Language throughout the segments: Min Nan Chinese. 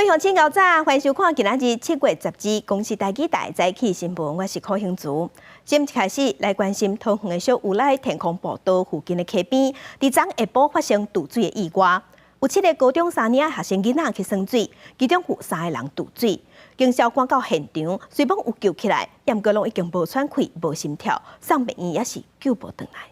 鄉親𠢕早，歡迎收看今仔日7月12公視台語台早起新聞，我是柯興竹。先一開始來關心桃園的小烏來天空步道附近的溪邊，佇昨下晡發生墮水的意外，有七个高中三年學生囡仔去耍水，其中有三个人墮水，警消趕到現場，雖罔有救起來，毋過攏已經無喘氣、無心跳，送病院也是救無轉來。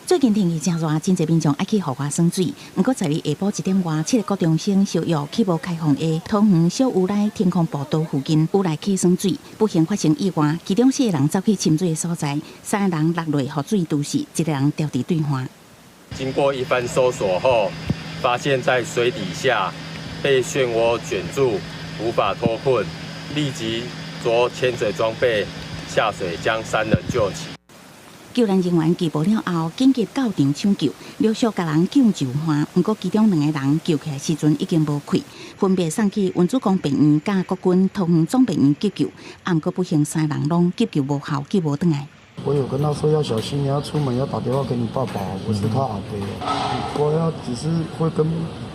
最近天氣誠熱，真濟民眾愛去戶外耍水。毋過十一下晡1點外，七個國中生相約去無開放的桃園小烏來天空步道附近烏來溪耍水，不幸發生意外，其中四個人走去深水的所在，三个人落落予水揬死，一个人牢佇對岸。經過一番搜索後，發現在水底下被漩渦捲住，無法脫困，立即著潛水裝備下水將三人救起。救難人員羈捕了後，緊急到場搶救，陸續共人救上岸。毋過其中兩个人救起來時陣已經無氣，分別送去溫主公病院佮國軍桃園總病院急救，毋過不幸三人攏急救無效，救無轉來。我有跟他說要小心，你要出門要打電話給你爸爸，我是他阿伯。我要只是會跟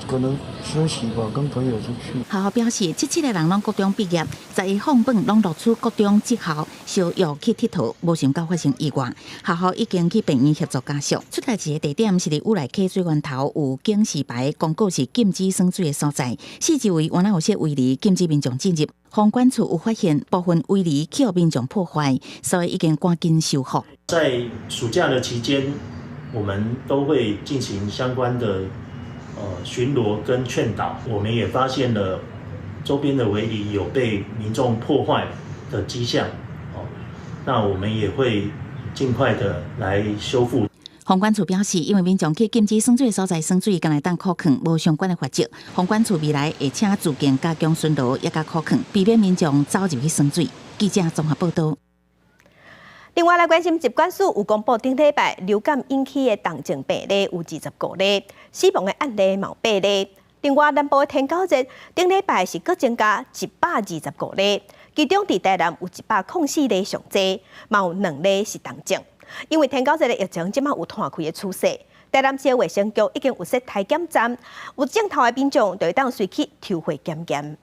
可能休息吧，跟朋友出去。學校表示，這七个人攏國中畢業，十一放榜攏錄取國中職校，相約去𨑨迌，無想到發生意外。學校已經去病院協助家屬。出代誌的地點是佇烏來溪水源頭有警示牌，公告是禁止耍水的所在。四周圍原來有設圍籬，禁止民眾進入。房管處有發現部分圍籬予民眾破壞，所以已經趕緊修復。在暑假的期間，我們都會進行相關的巡邏跟勸導。我們也發現了周邊的圍籬有被民眾破壞的跡象，哦，那我們也會盡快的來修復。房管處表示，因為民眾去禁止耍水的所在耍水，敢會當箍囥，無相關的罰則。房管處未來會請自建加強巡邏，也佮箍囥，避免民眾走入去耍水。記者綜合報道。另外來關心，疾管署有公布頂禮拜流感引起的重症病例有25例，死亡的案例嘛有八例。另外，南部的天狗熱頂禮拜是閣增加125例，其中佇台南有104例上濟，嘛有兩例是重症。因為天狗熱的疫情這馬有湠開的趨勢，台南市衛生局已經有設篩檢站，有症頭的民眾就會當隨去抽血檢驗。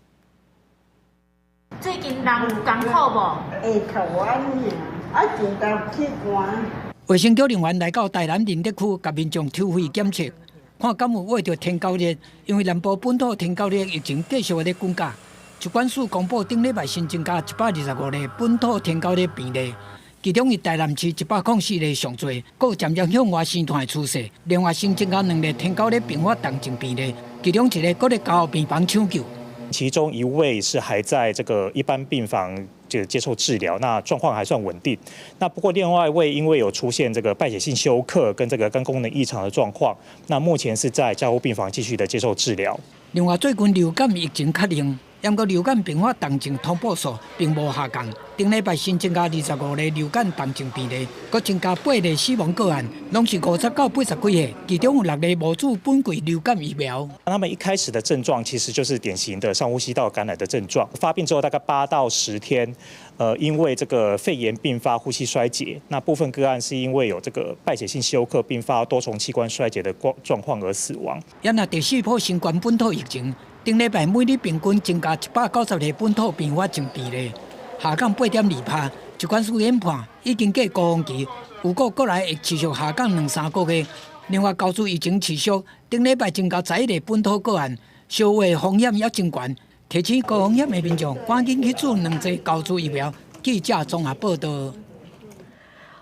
最近人有艱苦無？會頭安爾，啊，真頭去寒。衛生局人員來到台南仁德區，共民眾抽血檢測，看敢有秽著天狗熱。因為南部本土天狗熱疫情繼續咧滾加，疾管署公布頂禮拜新增加125例本土天狗熱病例。其中，以台南市104例上濟，閣有漸漸向外生湠的趨勢。另外，新增加兩例天狗熱併發重症病例，其中一个閣咧加護病房搶救。其中一位是還在這個一般病房就接受治療，那狀況還算穩定。那不過另外一位因為有出現這個敗血性休克跟這個肝功能異常的狀況，那目前是在加護病房繼續的接受治療。另外，最近流感疫情較冷，毋過流感併發重症通報數並無下降。頂禮拜新增加25例流感重症病例，閣增加八例死亡個案，攏是50到80幾歲，其中有六例無注本季流感疫苗。他們一開始的症狀其實就是典型的上呼吸道感染的症狀，發病之後大概8到10天，因為這個肺炎併發呼吸衰竭，那部分個案是因為有這個敗血性休克併發多重器官衰竭的狀況而死亡。也若第四波新冠本土疫情，頂禮拜每日平均增加190例本土併發症病例，下降8.2%。疾管署研判已經過高峰期，預估閣來會持續下降兩三個月。另外，高處疫情持續，頂禮拜增加11例本土個案，消化風險猶真懸，提醒高風險的民眾趕緊去注兩劑高株疫苗。記者綜合報道。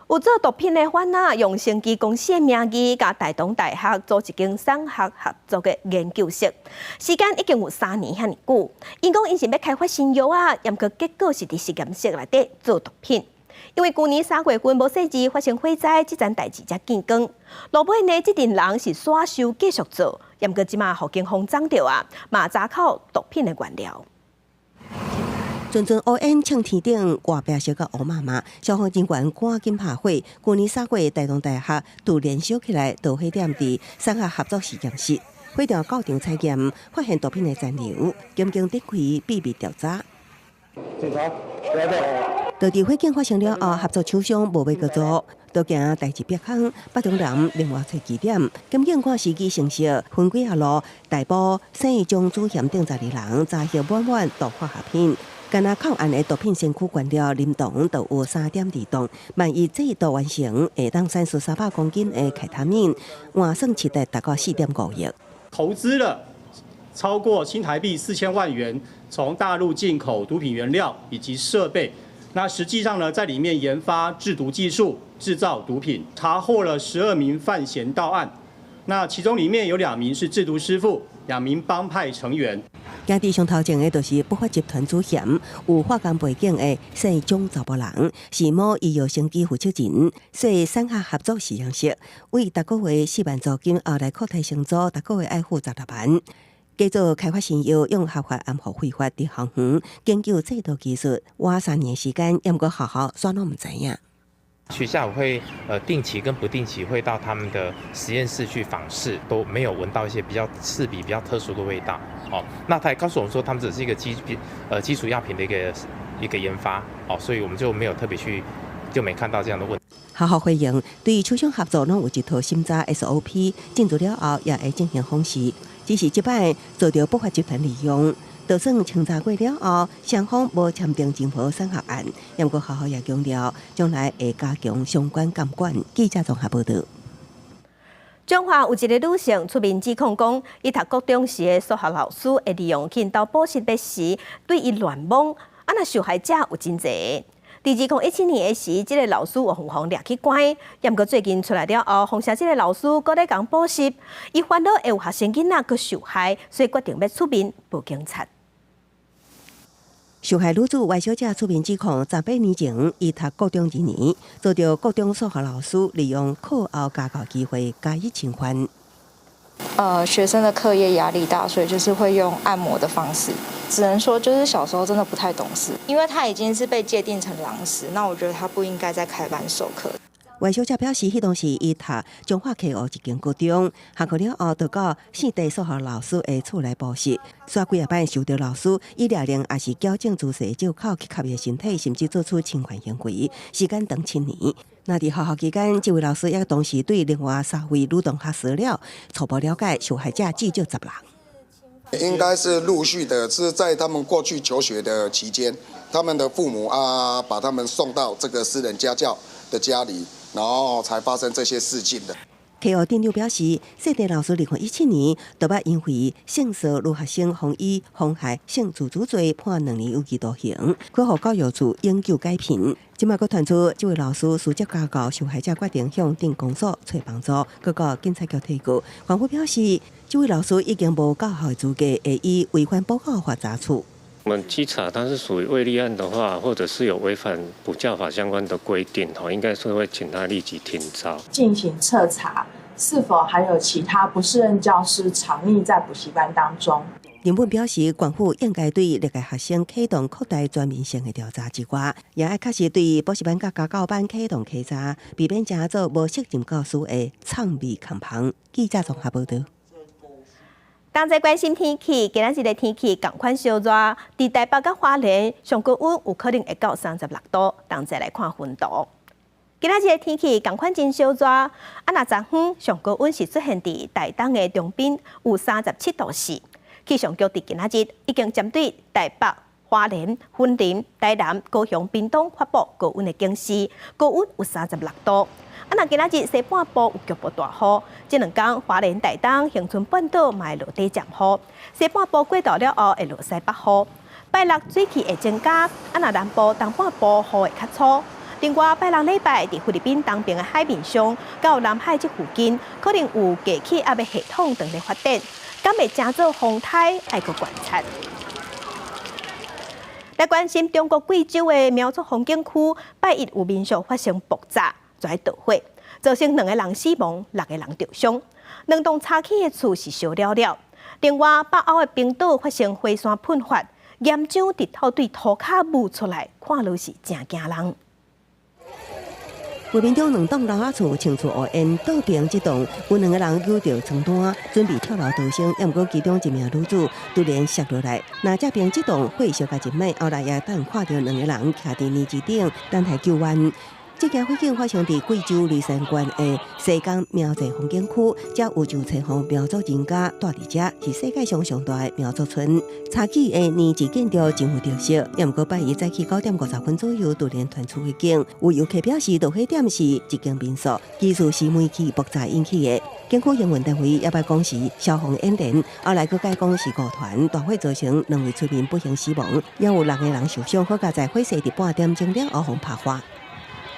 有做毒品的販仔，用生技公司的名義，佮大同大學組一間產學合作的研究室，時間已經有3年遐爾久。𪜶講𪜶是欲開發新藥啊，毋過結果是佇實驗室內底做毒品。因為舊年3月份無細膩發生火災，這層代誌才見光。落尾呢，這陣人是煞收繼續做，毋過這馬予警方掌著啊，嘛查扣毒品的原料。陣陣烏煙衝天頂，外壁燒甲烏麻麻，消防人員趕緊拍火。舊年3月，大同大學突然燒起來，導火點佇產學合作實驗室，火場到場採驗，發現毒品的殘留，檢警展開秘密調查。就佇火警發生了後，合作廠商無欲閣做，都驚代誌煏空，北中南另外揣支點。檢警看時機成熟，分幾仔路逮捕姓張祖賢等12人，查獲滿滿毒化學品。干焦靠岸的毒品先驅原料林桐就有3.2噸，萬一製毒完成，會當產出300公斤的開他命，換算市值達到4.5億。投資了超過新台幣4000萬元，從大陸進口毒品原料以及設備。那實際上呢，在裡面研發製毒技術、製造毒品，查獲了12名犯嫌到案。那其中裡面有兩名是製毒師傅，兩名幫派成員。行佇上頭前的就是不法集團主嫌，有化工背景的姓張查埔人，是某醫藥生機負責人，說產學合作實驗室，為逐個月4萬租金，後來擴大承租，逐個月愛付16萬。繼續開發新藥，用合法掩護非法佇校園研究製毒技術，花3年時間，猶毋過學校煞攏毋知影。學校會定期跟不定期會到他們的實驗室去訪視，都沒有聞到一些比較刺鼻、比較特殊的味道。哦，那他也告訴我們說，他們只是一個基礎藥品的一個研發，哦，所以我們就沒有特別去，就沒看到這樣的問題。學校回應對廠商合作攏有一套審查 SOP，進入了後也會進行訪視，只是這擺遭著不法集團利用。就算清查過了後，雙方無簽訂任何產學案，毋過學校也強調，將來會加強相關監管。記者綜合報道。彰化有一个女性出面指控講，伊讀國中時的數學老師會利用去𪜶兜補習的時，對伊亂摸，啊若受害者有真濟。佇2017年的時，這个老師有予掠去關，毋過最近出來了後，發現這个老師閣咧共補習，伊煩惱會有學生囡仔閣受害，所以決定欲出面報警察。受害女子歪小姐出面指控，18年前，伊讀國中二年，遭著國中數學老師利用課後家教機會加以侵犯。學生的課業壓力大，所以就是會用按摩的方式。只能說就是小時候真的不太懂事，因為他已經是被界定成狼師，那我覺得他不應該再開班授課。歪小姐表示，彼當時伊讀彰化溪湖一間高中，下課了後，就到姓鄭數學老師的厝內補習。煞幾仔擺受著老師以掠令抑是矯正姿勢借口去揩伊身體，甚至做出侵犯行為，時間長7年。那佇學校期間，這位老師也同時對另外三位女同學私了，初步了解受害者至少10人。應該是陸續的，是在他們過去求學的期間，他們的父母啊，把他們送到這個私人家教的家裡，然後才發生這些事情的。溪湖鎮長表示，姓鄭老師2017年就捌因為性騷擾女學生，予以妨害性自主罪判2年有期徒刑，閣予教育處永久解聘。這馬閣傳出這位老師私接家教，受害者決定向鎮公所揣幫助，閣到警察局提告。官府表示，這位老師已經無教學資格，會以違反補教法查處。我們稽查，他是屬於未立案的話，或者是有違反補教法相關的規定，吼，應該是會請他立即停招，進行徹查，是否還有其他不適任教師藏匿在補習班當中。林本表示，縣府應該對歷屆學生啟動擴大全面性的調查之外，也愛確實對補習班佮家教班啟動稽查，避免成做無適任教師的藏匿空房。記者綜合報道。同齊關心天氣，今仔日的天氣仝款燒熱，佇台北佮花蓮上高溫有可能會到36度。同齊來看溫度。今仔日的天氣仝款真燒熱，啊，若昨昏上高溫是出現佇台東的長濱有37.4度。氣象局佇今仔日已經針對台北、花蓮、雲林、台南、高雄、屏東發布高溫的警示，高溫有36度。啊，若今仔日西半部有局部大雨，這兩工花蓮、台東、恆春半島嘛會落短暫雨，西半部過晝了後會落西北雨。拜六水汽會增加，啊，若南部、東半部雨會較粗。另外，拜六禮拜佇菲律賓東邊的海面上，到南海這附近，可能有低氣壓的系統正咧發展，敢會成做風颱，愛閣觀察。來關心中國貴州的苗族風景區，拜一有民宿發生爆炸，跩著火，造成兩個人死亡，六個人著傷。兩棟柴起的厝是燒了了。另外，北歐的冰島發生火山噴發，岩漿直透對塗跤冒出來，看落是誠驚人。畫面中兩棟樓仔厝清厝烏煙，倒爿這棟有兩個人搝著床單，準備跳樓逃生，毋過其中一名女子突然摔落來。若這爿這棟火燒甲真猛，後來也等看著兩個人徛佇泥池頂等待救援。這件火警發生佇貴州雷山縣的西江苗寨風景區，遮有上千戶苗族人家蹛佇遮，是世界上上大的苗族村。早起的年節建築真有特色，也毋過拜一早起9點50分左右突然傳出火警。有遊客表示，著火點是一間民宿，其實是煤氣爆炸引起的。景區營運單位猶捌講是消防演練，後來閣改講是誤傳，大火造成兩位村民不幸死亡，也有六個人受傷，好佳哉火勢佇半點鐘了後予拍化。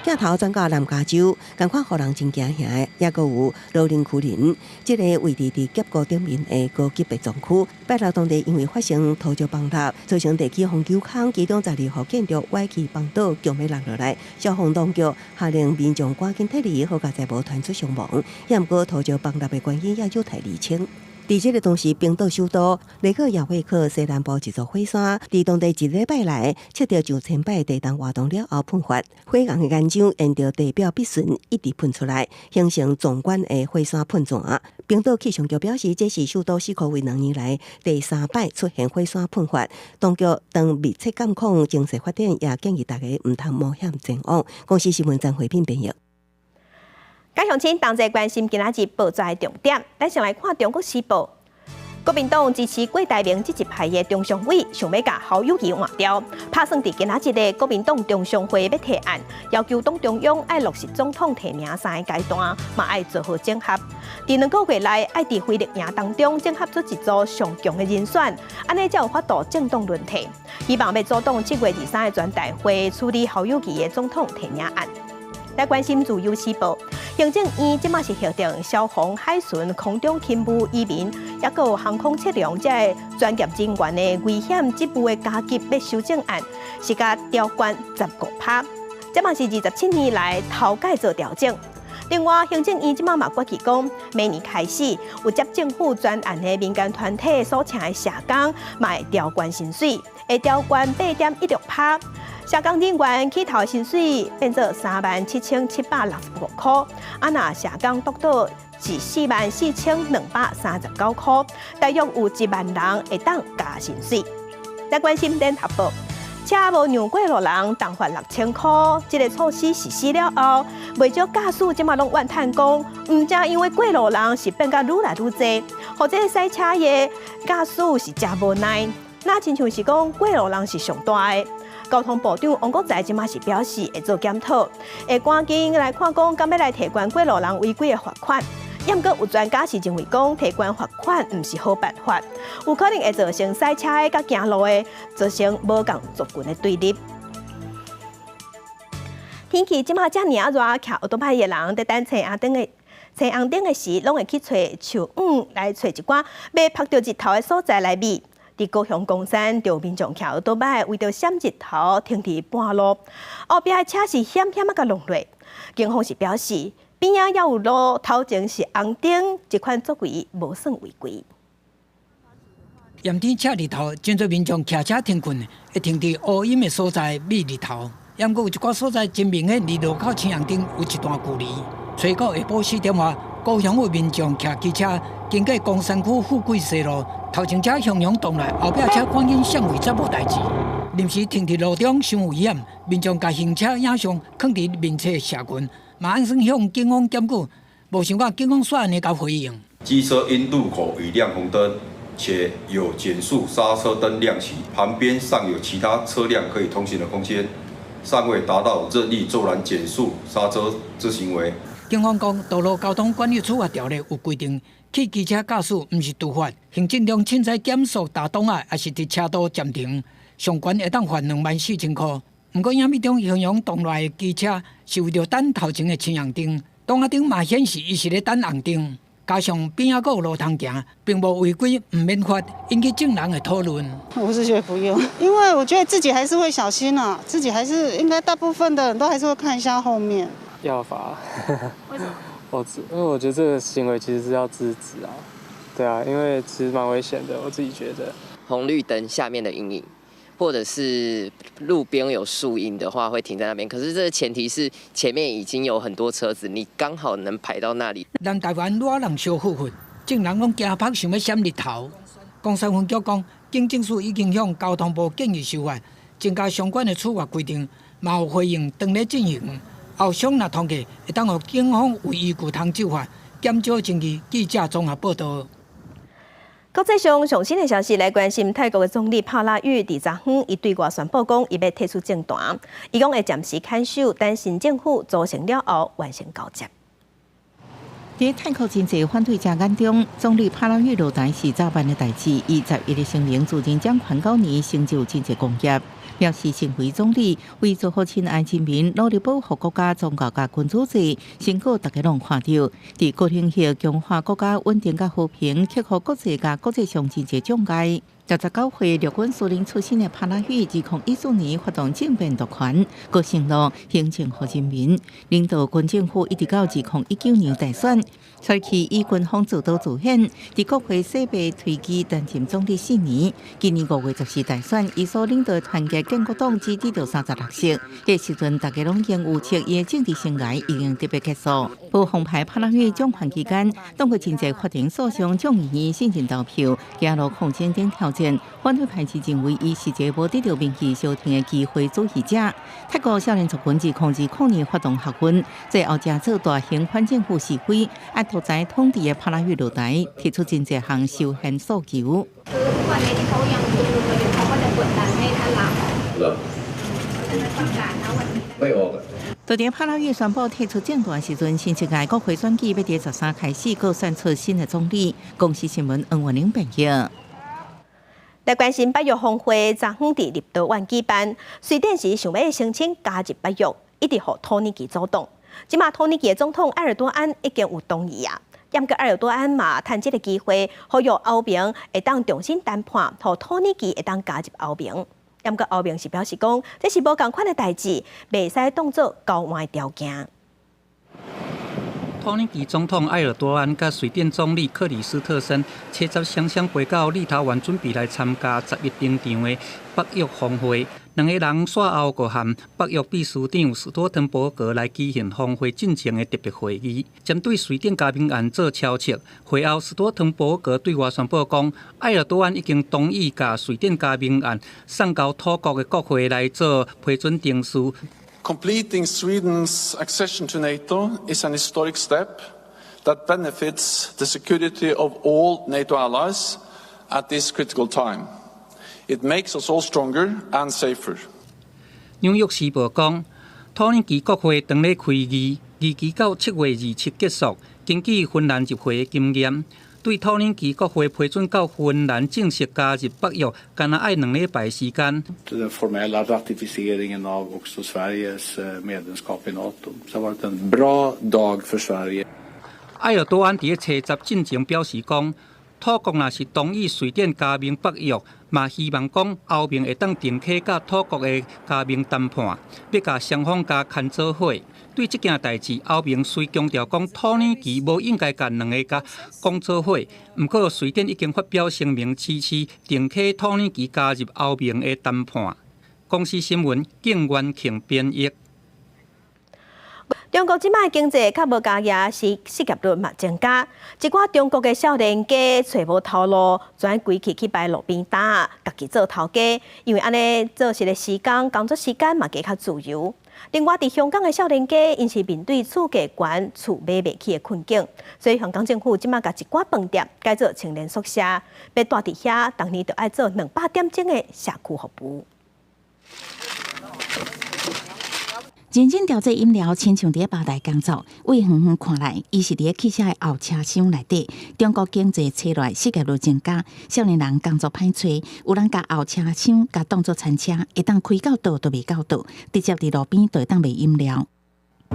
鏡頭轉到南加州，仝款予人真驚嚇的，猶閣有羅林區林，這个位置佇峽谷頂面的高級別莊區。拜六當地因為發生土石崩塌，造成地基予虯空，其中12戶建築歪去崩倒，強欲挵落來。消防當局下令民眾趕緊撤離，好佳哉無傳出傷亡。也毋過土石崩塌的原因也有待釐清。佇這个同時，冰島首都雷克雅未克西南部一座火山，佇當地一禮拜內測著上千擺地動活動了後噴發，火紅的岩漿沿著地表筆順一直噴出來，形成壯觀的火山噴泉。冰島氣象局表示，這是首都史可為2年來第三擺出現火山噴發。當局當密切監控情勢發展，也建議大家毋通冒險前往。公視新聞張慧敏編譯。各鄉親同齊關心今仔日報紙重點，咱先來看《中國時報》。國民黨支持郭台銘這一派的中常委，想欲共侯友宜換掉，拍算佇今仔日的國民黨中常會欲提案，要求黨中央愛落實總統提名三个階段，嘛愛做好整合。佇2個月內，愛佇飛力營當中整合出一組上強的人選，按呢才有法度政黨輪替。希望欲阻擋7月23的全代會處理侯友宜的總統提名案。來關心自由時報，行政院這馬是核定消防、海巡、空中勤務、移民，抑閣有航空測量這个專業人員的危險職務的加級欲修正案，是共調懸15趴，這嘛是27年來頭擺做調整。另外，行政院這馬嘛決議講，明年開始有接政府專案的民間團體所請的社工，嘛會調懸薪水，會調懸8.16趴。社工人員起頭薪水變做37,765箍，啊若社工督導是44,239箍，大約有1萬人會當加薪水。來關心聯合報，車無讓過路人，重罰6000箍，這个措施實施了後，袂少駕駛這馬攏怨嘆講，毋知因為過路人是變甲愈來愈濟，予這个駛車的駕駛是誠無奈。那親像是講過路人是上大的。交通部長王國材這馬是表示會做檢討，會趕緊來看講，敢欲來提懸過路人違規的罰款。毋過有專家是認為講，提懸罰款毋是好辦法，有可能會造成駛車的佮行路的造成無仝族群的對立。天氣這馬遮爾仔熱，騎歐多擺的人佇等青紅燈的青紅燈的時，攏會去揣樹蔭來揣一寡欲曬著日頭的所在來避。佇高雄岡山，就有民眾騎歐多擺為著閃日頭停佇半路，後壁的車是險險仔共挏落。警方是表示，邊仔猶有路，頭前是紅燈，這款作為無算違規。炎天赤日頭，真濟民眾騎車停睏，會停佇烏陰的所在避日頭。毋過有一寡所在真明顯，離路口青紅燈有一段距離。初九下晡4點外，高雄有民眾騎機車經過岡山區富貴西路，頭前車洶湧動來，後壁車趕緊閃位才無代誌。臨時停佇路中，傷危險，民眾共行車影像囥佇面冊社群，嘛按算向警方檢舉，無想到警方煞按呢共回應。機車因路口已亮紅燈，且有減速剎車燈亮起，旁邊尚有其他車輛可以通行的空間，尚未達到任意驟然減速剎車之行為。警方講，道路交通管理處罰條例有規定，汽機車駕駛毋是拄罰，行進中凊彩減速踏擋仔，抑是佇車道暫停，上懸會當罰24,000箍。毋過影片中形容動來的機車是為著等頭前的青紅燈，擋仔頂嘛顯示伊是咧等紅燈，加上邊仔閣有路通行，並無違規，毋免罰，引起眾人的討論。我是覺得不用，因為我覺得自己還是會小心啊，自己還是應該大部分的人都還是會看一下後面。要罰。為什麼？因為我覺得這個行為其實是要制止啊，對啊，因為其實蠻危險的，我自己覺得。紅綠燈下面的陰影，或者是路邊有樹蔭的話，會停在那邊。可是這個前提是前面已經有很多車子，你剛好能排到那裡。南台灣熱人相呼呼，眾人攏驚曝，想欲閃日頭。岡山分局講，警政署已經向交通部建議修法，增加相關的處罰規定，嘛有回應當咧進行。後傷若通過，會當予警方有依據通執法，減少爭議。記者綜合報導。國際上上新的消息來關心泰國的總理帕拉育佇昨昏，伊對外宣布講，伊欲退出政壇，伊講會暫時看守，等新政府組成了後完成交接。佇泰國真濟反對者眼中，總理帕拉育落台是早晚的代誌。伊11日聲明自認掌權9年，成就真濟功業，表示身為總理，為造福親愛人民，努力保護國家宗教佮君主制，成果大家攏看著。佇各領域強化國家穩定佮和平，克服國際佮國際上真濟障礙。69歲陸軍司令出身的帕拉育，2014年發動政變奪權，閣承諾行政予人民，領導軍政府一直到2019年大選，出去以軍方自導自演，佇國會洗白推舉擔任總理四年。今年5月14大選，伊所領導團結建國黨只得著36席，彼時陣大家攏已經預測伊的政治生涯已經特別結束。無紅牌帕拉育掌權期間，當過真濟法庭訴訟、眾議院信任投票、街路抗爭等挑戰。反對派是認為伊是一個無得著民意相挺的機會主義者。泰國少年族群2020年發動學運，最後成做大型反政府示威，愛獨裁統治的帕拉育落台，提出真濟項修憲訴求。 เขายังชุมนุมกันอยู่เขาก็จะกดดันให้ท่านลาออก เหรอไม่ออก就佇帕拉育宣布退出政壇時陣，新一屆國會選舉欲佇13開始，閣選出新的總理。公視新聞黃婉玲編譯。來關心北約峰會，昨昏佇立陶宛舉辦，瑞典是想欲申請加入北約，一直予土耳其阻擋。這馬土耳其的總統埃爾多安已經有同意啊，毋過埃爾多安嘛趁這个機會，呼籲歐盟會當重新談判，予土耳其會當加入歐盟。毋過歐盟是表示講，這是無仝款的代誌，袂使當做交換條件。土耳其總統埃爾多安佮瑞典總理克里斯特森，初十雙雙飛到立陶宛，準備來參加11登場的北約峰會。兩个人煞後閣和北約秘書長斯托滕伯格來舉行峰會進前的特別會議，針對瑞典加盟案做敲策。會後，斯托滕伯格對外宣布講，埃爾多安已經同意共瑞典加盟案送交土國的國會來做批准程序。 Completing Sweden's accession to NATO is an historic step that benefits the security of all NATO allies at this critical time. It makes us all stronger and safer. 紐約時報講，土耳其國會當咧開議，預期到7月27結束。根據芬蘭入會的經驗，對土耳其國會批准到芬蘭正式加入北約，干焦愛2禮拜時間。 Den formella ratificeringen av också Sveriges medlemskap i NATO. Så det har varit en bra dag för Sverige. 埃爾多安佇咧初十進前表示講，土國若是同意瑞典加盟北約，嘛希望講歐盟會當重啟佮土國的加盟談判，欲共雙方共牽做伙。對這件代誌，歐盟雖強調講土耳其無應該共兩个共講做伙，毋過瑞典已經發表聲明支持重啟土耳其加入歐盟的談判。公視新聞景元慶編譯。中國這擺經濟較無佳業，是失業率嘛增加。一寡中國的少年家揣無頭路，轉規氣去擺路邊攤，家己做頭家。因為按呢做事的時間、工作時間嘛加較自由。另外，佇香港的少年家，𪜶是面對厝價懸、厝買袂起的困境，所以香港政府這擺共一寡飯店改做青年宿舍，欲蹛佇遐，逐年著愛做200點鐘的社區服務。認真調製飲料，親像佇咧吧台工作。對遠遠看來，伊是佇咧汽車的後車廂內底。中國經濟衰落，失業率增加，少年人工作歹揣，有人共後車廂共當做餐車，會當開到佗都袂到佗，直接佇路邊就會當賣飲料。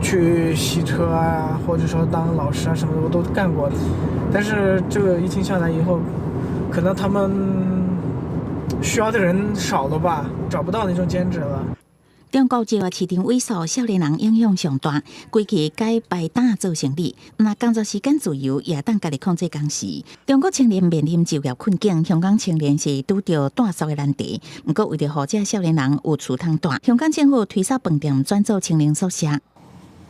去洗車啊，或者說當老師啊，什麼的我都幹過。但是這個疫情下來以後，可能他們需要的人少了吧，找不到那種兼職了。中國就業市場萎縮，少年人影響上大，規氣改擺檔做生意，毋但工作時間自由，也當家己控制工時。中國青年面臨就業困境，香港青年是拄著蹛宿的難題。毋過為著予這少年人有厝通蹛，香港政府推捒飯店轉做青年宿舍。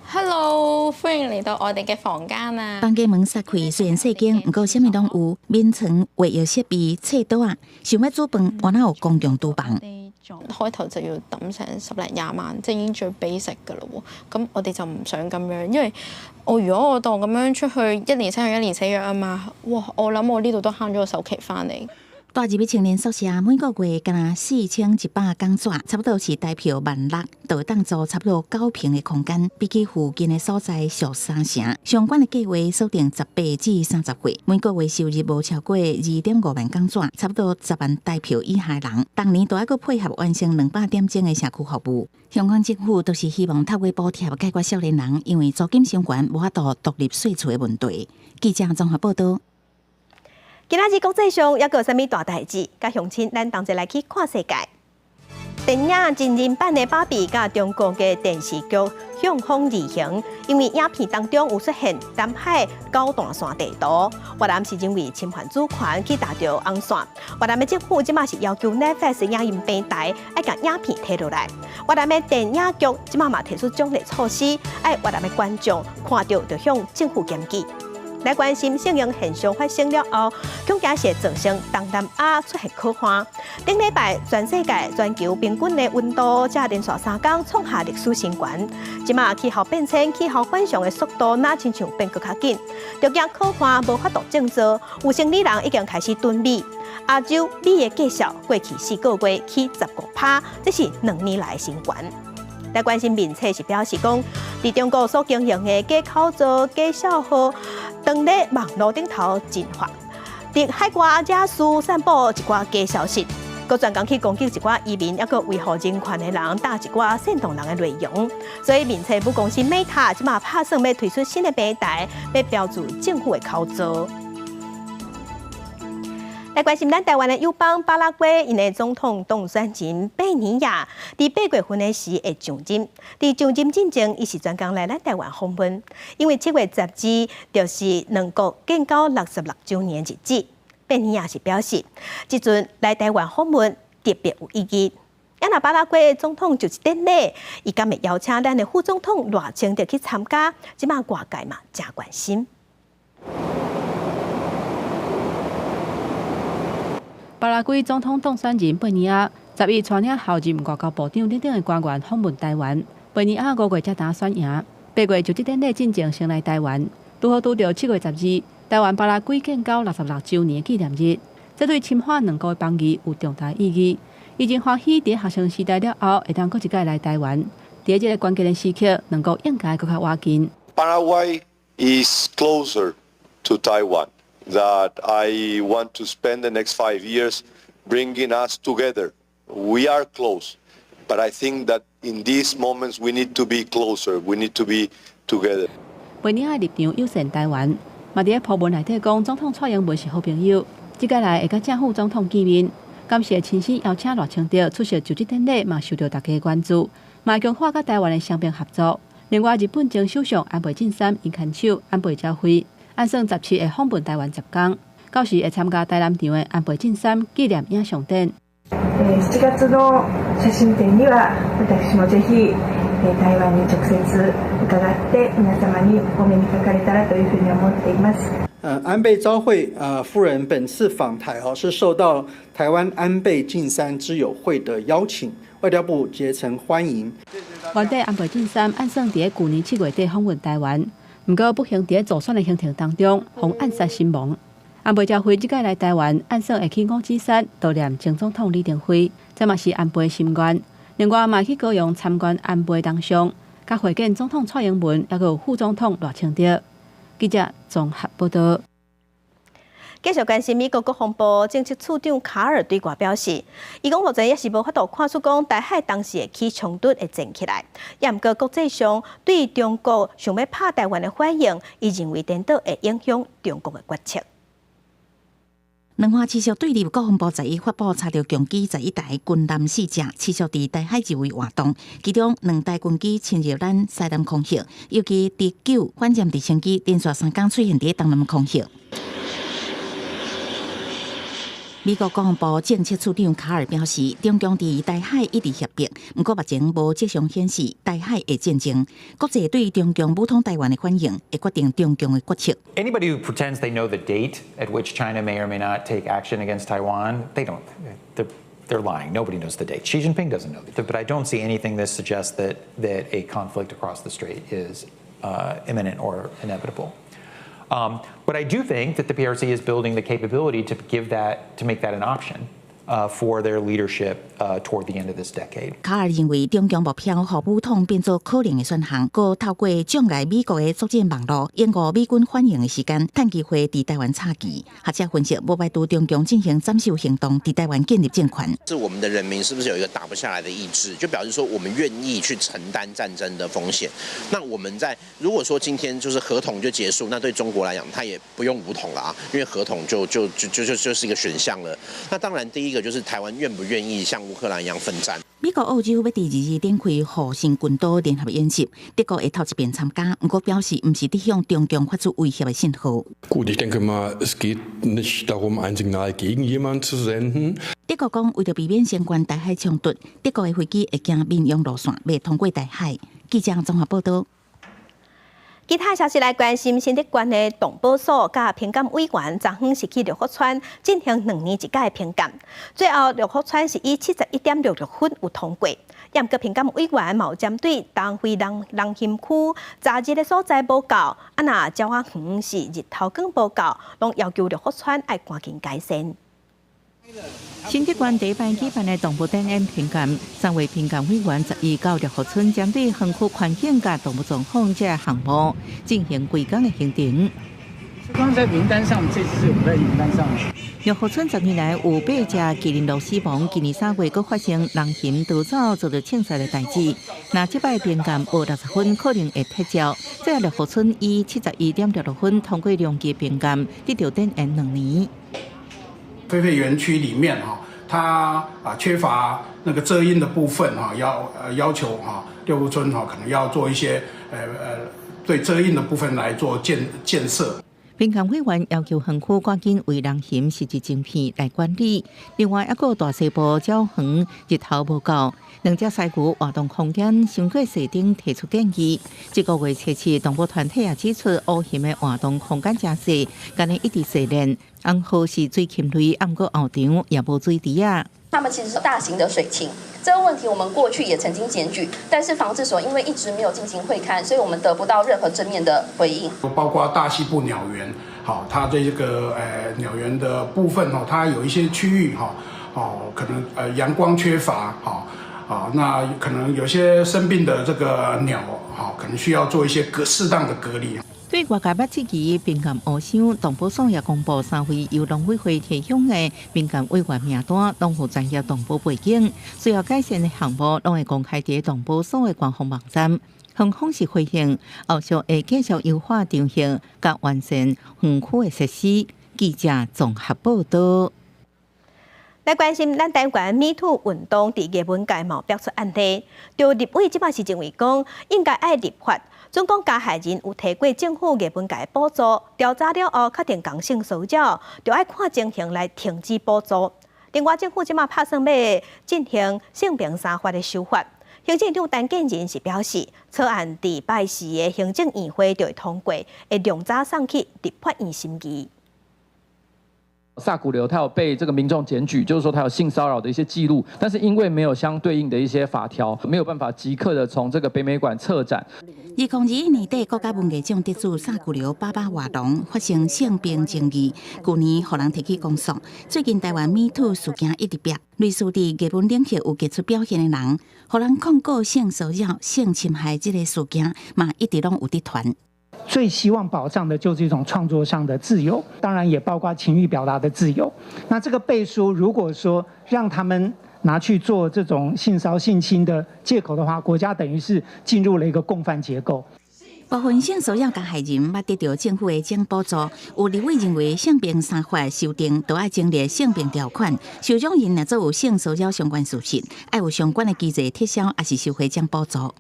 Hello，歡迎嚟到我哋嘅房間啊！房間門閂開，雖然細間，毋過啥物攏有，眠床、衛浴設備、廁桌仔，想欲煮飯，敢若有公共廚房。開頭就要抌成十零廿萬，即係已經最 basic 㗎咯喎。咁我哋就唔想咁樣，因為我如果我當咁樣出去一年生約一年死約啊嘛，哇！我諗我呢度都慳咗個首期翻嚟。帶入去青年宿舍，每個月敢若4100港紙，差不多是台票16,000，就會當租差不多9坪的空間，比起附近的所在俗三成。相關的計劃鎖定18至30歲，每個月收入無超過2.5萬港紙，差不多10萬台票以下的人，當年都愛閣配合完成200點鐘的社區服務。香港政府都是希望透過補貼解決少年人因為租金傷懸無法度獨立稅厝的問題。記者綜合報道。今仔日國際上猶閣有啥物大代誌？佮鄉親咱同齊來去看世界。電影真人版的芭比佮中國的電視劇《向風而行》，因為影片當中有出現南海九段線地圖，越南是認為侵犯主權去打著紅線。越南的政府這馬是要求 Netflix 影音平台愛共影片提落來。越南的電影局這馬嘛提出獎勵措施，愛越南的觀眾看著就向政府檢舉。來關心聖嬰現象發生了後，恐驚是會造成東南亞出現苦旱。頂禮拜，全世界全球平均的溫度才連續3工創下歷史新高。這馬氣候變遷、氣候反常的速度，若親像變閣較緊，著驚苦旱無法度種作，有生理人已經開始囤米。亞洲米的價數過去4個月起15%，這是2年來新高。來關心面冊是表示講，佇中國所經營的假口罩、假賬號，當咧網路頂頭進化，佇海外惹事散布一寡假消息，閣專工去攻擊一寡移民，猶閣維護人權的人，打一寡煽動人的內容。所以面冊母公司 Meta 這馬拍算欲推出新的平台，欲標註政府的口罩。來關心咱台灣的友邦巴拉圭，𪜶的總統當選人貝尼亞，佇8月份的時會上任。佇上任進前，伊是專工來咱台灣訪問，因為7月12就是兩國建交66週年日子。貝尼亞是表示，這陣來台灣訪問特別有意義。啊若巴拉圭的總統就職典禮，伊敢會邀請咱的副總統賴清德去參加？這馬外界嘛誠關心。巴拉圭總統當選人貝尼亞11帶領候任外交部長等等的官員訪問台灣。貝尼亞5月才當選贏，8月就職典禮進前先來台灣，拄好拄著7月12，台灣巴拉圭建交66週年紀念日，這對深化兩國的邦誼有重大意義。伊真歡喜佇學生時代了後，會當閣一擺來台灣。佇這个關鍵的時刻，兩國應該閣較倚近。 Paraguay is closer to Taiwan. That I want to spend the next 5 years bringing us together. We are close, but I think that in these moments we need to be closer. We need to be together. 貝尼亞立場友善台灣，嘛佇咧鋪文內底講，總統蔡英文是好朋友，這擺來會佮正副總統見面，感謝親身邀請賴清德出席就職典禮，嘛受著大家關注，嘛強化佮台灣的雙邊合作。另外，日本前首相安倍晉三𪜶牽手安倍昭惠，按算17會訪問台灣10工，到時會參加台南場的安倍晉三紀念影像展。7月の寫真展には私もぜひ台灣に直接伺って皆様にお目にかかれたらというふうに思っています。安倍昭惠夫人本次訪台哦，是受到台灣安倍晉三之友會的邀請，外交部竭誠歡迎。原底安倍晉三按算佇舊年7月底訪問台灣，毋過不幸佇助選的行程當中，予暗殺身亡。安倍昭惠這擺來台灣，按算會去五指山悼念前總統李登輝，這嘛是安倍心願。另外嘛去高雄參觀安倍銅像，佮會見總統蔡英文，猶閣有副總統賴清德。記者綜合報道。繼續關心美國國防部政策次長卡爾對外表示，伊講目前猶是無法度看出講台海當時會起衝突會戰起來，也毋過國際上對中國想欲拍台灣的反應，伊認為顛倒會影響中國的決策。兩岸持續對立，國防部11發布查著共機11台軍艦四隻，持續佇台海周圍活動，其中兩台軍機侵入咱西南空域，尤其D9反艦直升機連續3工出現佇東南空域。美國國防部政策次長卡爾表示，中共佇台海一直脅迫，毋過目前無跡象顯示台海會戰爭。國際對中共武統台灣的反應，會決定中共的決策。 Anybody who pretends they know the date at which China may or may not take action against Taiwan, they don't. They're They're lying. Nobody knows the date. Xi Jinping doesn't know. But I don't see anything that suggests that a conflict across the strait is imminent or inevitable. But I do think that the PRC is building the capability to make that an option for their leadership toward the end of this decade. 卡爾認為，中共目標予武統變做可能的選項，閣透過障礙美國的作戰網路，延誤美軍反應的時間，趁機會佇台灣插旗。學者分析，無排除中共進行斬首行動，佇台灣建立政權。是我們的人民是不是有一個打不下來的意志？就表示說，我們願意去承擔戰爭的風險。那我們在如果說今天就是和統就結束，那對中國來講，他也不用武統了啊，因為和統就是一個選項了。那當然，第一個就是台灣願不願意像烏克蘭一樣奮戰。美國、澳洲欲佇二二展開護神群島聯合演習，德國會頭一遍參加，毋過表示毋是佇向中共發出威脅的信號。 Gut, ich denke mal, es geht nicht darum, ein Signal gegen jemanden zu senden. 德國講，為著避免相關台海衝突，德國的飛機會行民用路線，袂通過台海。記者綜合報道。其他消息來關心，新竹縣的動保所佮評鑑委員昨昏是去六福村進行2年一屆的評鑑，最後六福村是以71.66分有通過。毋過評鑑委員嘛有針對東非人行區雜日的所在無夠，啊若鳥仔園是日頭光無夠，攏要求六福村愛趕緊改善。新竹縣第一擺舉辦的動物展演評鑑，三位評鑑委員11到六福村，針對園區環境佮動物狀況這項目進行規工的行程。剛在名單上，這次是有在名單上。六福村10年來有八隻麒麟鹿死亡，今年3月閣發生人熊逃走遭著槍殺的代誌。若這擺評鑑無60分，可能會撤照。這六福村以71.66分通過兩級評鑑，得著展延2年。飛飛園區裡面哈，它啊缺乏那個遮陰的部分哈，要求哈六福村哈可能要做一些對遮陰的部分來做建設。評鑑委員要求園區趕緊為人熊設置晶片來管理。另外，抑閣大西埔鳥園日頭無夠，兩隻犀牛活動空間傷過細等提出建議。這個月初七，動物團體也指出，烏熊的活動空間誠細，敢若一直洗練。紅河是水禽類，毋過後場也無水池仔。他們其實是大型的水禽，這個問題我們過去也曾經檢舉，但是防治所因為一直沒有進行會勘，所以我們得不到任何正面的回應。包括大溪埔鳥園，好，它這個鳥園的部分哦，它有一些區域哈，哦，可能陽光缺乏，哈，啊，那可能有些生病的這個鳥，哈，可能需要做一些適當的隔離。對外界捌質疑評鑑烏箱，動保所也公布三位由農委會提供的評鑑委員名單，攏有專業動保背景，需要改善的項目攏會公開佇動保所的官方網站。園方是回應，後續會繼續優化場域，佮完善園區的設施。記者綜合報道。來關心咱台灣 MeToo 運動，佇藝文界嘛爆出案例，著立委這擺是認為講應該愛立法，準講加害人有提過政府藝文界補助，調查了後確定仝性騷擾，就愛看情形來停止補助。另外，政府這擺拍算欲進行性平三法的修法，行政長陳建仁是表示，草案佇拜四的行政院會就會通過，會量早送去立法院審議。薩古流他有被這個民眾檢舉，就是說他有性騷擾的一些記錄，但是因為沒有相對應的一些法條，沒有辦法即刻的從這個北美館撤展。2021年底，國家文藝獎得主薩古流爸爸活動發生性平爭議，舊年予人提起公訴。最近台灣 MeToo 事件一直爆，類似佇藝文領域有傑出表現的人，予人控告性騷擾、性侵害這個事件，嘛一直攏有佇傳。最希望保障的就是一種創作上的自由，當然也包括情欲表達的自由。那這個背書如果說讓他們拿去做這種性騷性侵的借口的話，國家等於是進入了一個共犯結構。部分性騷擾加害人捌得著政府的獎補助，有立委認為性平三法修訂都愛增列性平條款，受獎人若做有性騷擾相關事實，愛有相關的機制撤銷，抑是收回獎補助。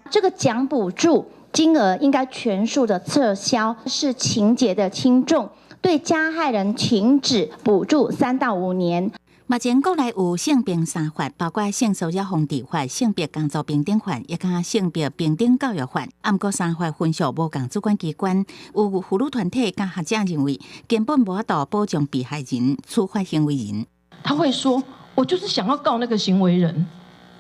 這個獎補助金額應該全數的撤銷，視情節的輕重，對加害人停止補助3到5年。目前國內有性平三法，包括性騷擾防治法、性別工作平等法，以及性別平等教育法。毋過三法分屬無仝主管機關，有婦女團體佮學者認為，根本無法度保障被害人、處罰行為人。他會說：我我就是想要告那個行為人，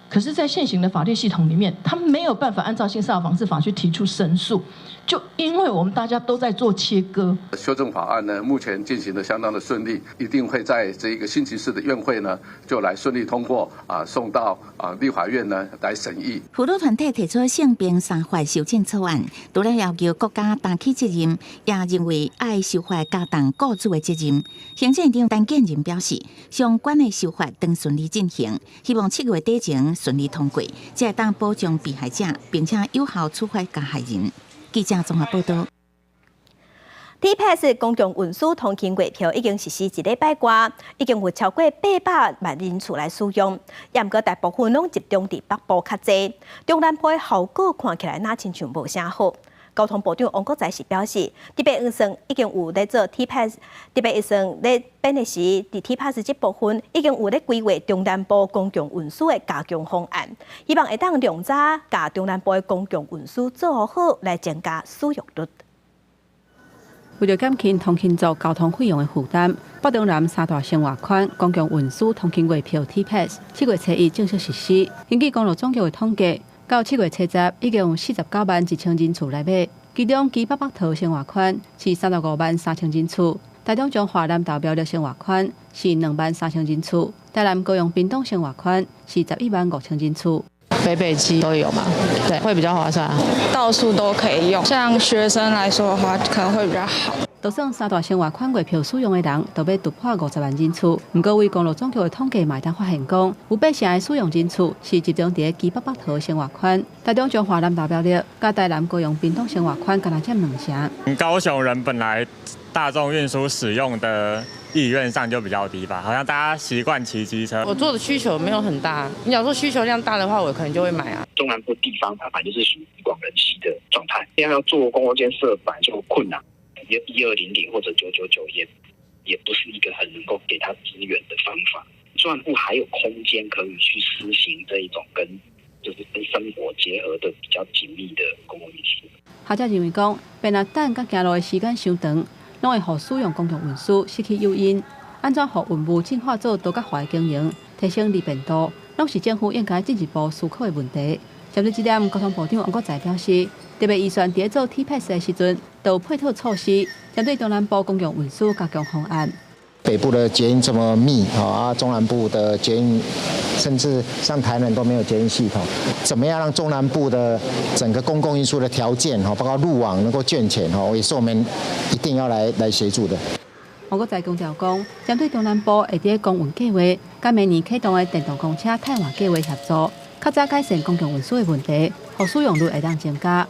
可是，在現行的法律系統裡面，他沒有辦法按照性騷擾防治法去提出申訴，就因為我們大家都在做切割。修正法案呢，目前進行得相當的順利，一定會在這一個星期四的院會呢，就來順利通過啊，送到啊立法院呢來審議。婦女團體提出性平三法修正草案，除了要求國家擔起責任，也認為愛修法加重雇主的責任。行政院長陳建仁表示，相關的修法當順利進行，希望7月底前順利通過，才會當保障被害者，並且有效處罰加害人。記者綜合報道。 T-Pass 公共運輸通勤月票已經實施一禮拜外，已經有超過800萬人次來使用。也毋過大部分攏集中佇北部較濟，中南部的效果看起來若親像無啥好。交通部長王國材是表示，特別預算已經有咧做 T-Pass，特別預算咧編的時，佇 T-Pass 這部分已經有咧規劃中南部公共運輸的加強方案，希望會當量早共中南部的公共運輸做好，來增加使用率。為著減輕通勤族交通費用的負擔，北中南三大生活圈公共運輸通勤月票 T-Pass 7月初1正式實施。根據公路總局的統計，到7月初10，已經有49萬1千人次來買，其中基北北桃生活圈是35萬3千人次，台中彰化南投苗栗生活圈是2萬3千人次，台南高雄屏東生活圈是11萬5千人次。北北基都有嘛，對，會比較划算，到處都可以用。像學生來說的話，可能會比較好。就算三大生活圈月票使用的人，都欲突破50萬人次。毋過，為公路總局的統計嘛會當發現講，有8成的使用人次是集中佇基北北桃生活圈，台中彰化南投苗栗，佮台南高雄屏東生活圈，敢若佔2成。高雄人本來大眾運輸使用的意願上就比較低吧，好像大家習慣騎機車。我坐的需求沒有很大，你假如說需求量大的話，我可能就會買啊。中南部地方它本來就是屬於地廣人稀的狀態，現在要做公共建設本來就困難，1200或者999也不是一個很能夠給他資源的方法。中南部還有空間可以去施行這一種跟生活結合的比較緊密的公共運輸。學者認為講，變若等佮行路的時間傷長，攏會予使用公共運輸失去誘因。按怎予運務進化做多角化的經營，提升利便度，攏是政府應該進一步思考的問題。針對這點，交通部長王國材表示，特別預算佇做 T-Pass 的時陣，都有配套措施，針對中南部公共運輸加強方案。北部的捷運這麼密啊，中南部的捷運甚至像台南都沒有捷運系統，怎麼樣讓中南部的整個公共運輸的條件，包括路網能夠健全，也是我們一定要來協助的。王國材強調講，針對中南部會佇公運計畫，佮明年啟動的電動公車替換計畫協助，較早改善公共運輸的問題，予使用率會當增加。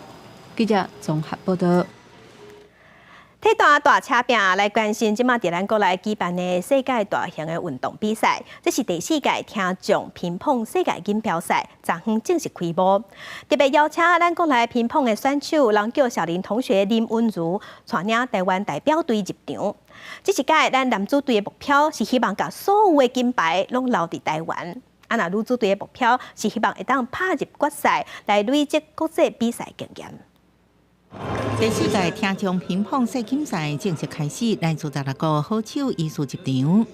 記者綜合報道。體壇大車拼來關心，這馬佇咱國內舉辦的世界大型的運動比賽，這是第四屆聽障乒乓世界錦標賽，昨昏正式開幕。特別邀請咱國內乒乓的選手，人叫小林同學林昀儒，帶領台灣代表隊入場。這一屆咱男子隊的目標是希望共所有的金牌攏留佇台灣，啊，若女子隊的目標是希望會當拍入決賽，來累積國際比賽經驗。第四屆聽障乒乓世錦賽正式開始，來自16個好手依序入場。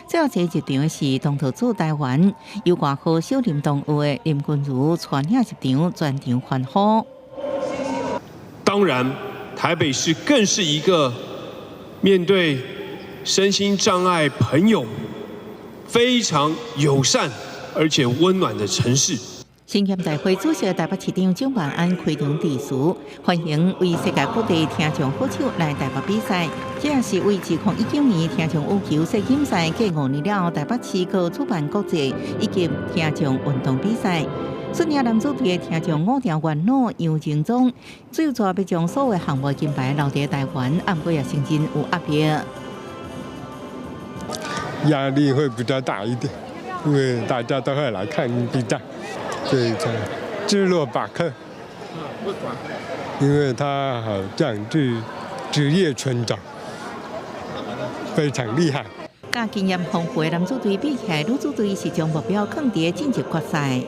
最後一個入場的是東道主台灣，由外號小林同學的林昀儒帶領入場，全場歡呼。當然，台北市更是一個面對身心障礙朋友非常友善而且溫暖的城市。新協大會主席台北市長蔣萬安開場致辭，歡迎為世界各地聽障好手來台北比賽。這也是為2019年聽障羽球世錦賽過5年了，台北市閣主辦國際以及聽障運動比賽。率領男子隊的聽障五條元老楊仁宗，最主要將所有項目金牌留佇台灣，毋過也承認有壓力。壓力會比較大一點，因為大家都會來看比賽。對，芝洛巴克，因為他好像是職業村長，非常厲害。佮經驗豐富的男子隊比起來，女子隊是將目標放佇晉級決賽。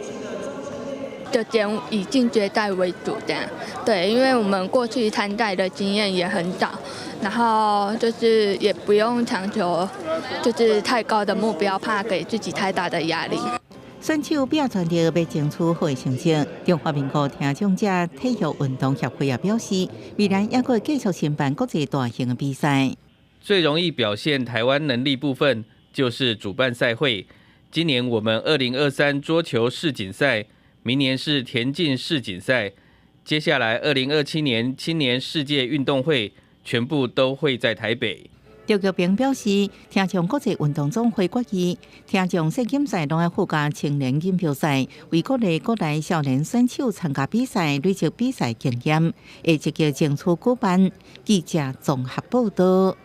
就以進決賽為主，這樣對，因為我們過去參賽的經驗也很少，然後就是也不用強求，就是太高的目標，怕給自己太大的壓力。選手拼全力欲爭取好的成績。中華民國聽障者體育運動協會也表示，未來猶閣會繼續申辦國際大型的比賽。最容易表現台灣能力部分，就是主辦賽會。今年我們2023桌球世錦賽，明年是田徑世錦賽，接下來2027年青年世界運動會，全部都會在台北。劉玉平表示，聽障國際運動總會決議，聽障世錦賽攏愛附加青年錦標賽，為鼓勵國內少年選手參加比賽，累積比賽經驗，會積極爭取舉辦。記者綜合報道。